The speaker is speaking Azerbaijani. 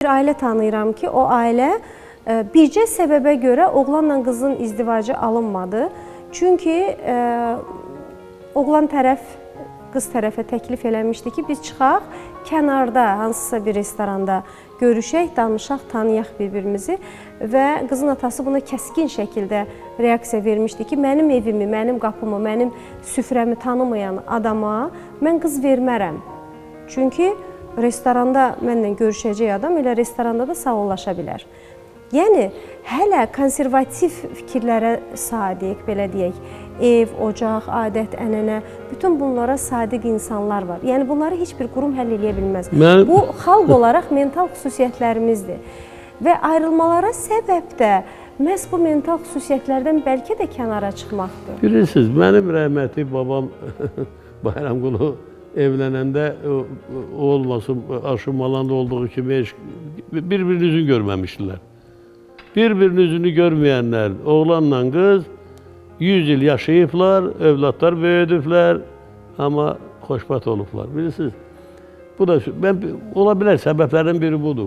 Bir ailə tanıyıram ki, o ailə bircə səbəbə görə oğlanla qızın izdivacı alınmadı. Çünki oğlan tərəf qız tərəfə təklif eləmişdi ki, biz çıxaq kənarda hansısa bir restoranda görüşək, danışaq, tanıyaq bir-birimizi və qızın atası buna kəskin şəkildə reaksiya vermişdi ki, mənim evimi, mənim qapımı, mənim süfrəmi tanımayan adama mən qız vermərəm. Çünki restoranda mənlə görüşəcək adam elə restoranda da sağollaşa bilər. Yəni hələ konservativ fikirlərə sadiq, belə deyək, ev, ocaq, adət, ənənə, bütün bunlara sadiq insanlar var. Yəni bunları heç bir qurum həll eləyə bilməz. Bu xalq olaraq mental xüsusiyyətlərimizdir. Və ayrılmalara səbəb də məhz bu mental xüsusiyyətlərdən bəlkə də kənara çıxmaqdır. Bilirsiniz, mənim rəhmətli babam Bayramqulu evlənəndə o olmasın, aşınmalanda olduğu kimi heç bir-birinin üzünü görməmişdilər. Bir-birinin üzünü görməyənlər, oğlanla qız 100 il yaşayıblar, övladlar böyüdüblər, amma xoşbəxt olublar. Bilirsiniz, bu da mən ola bilər səbəblərin biri budur.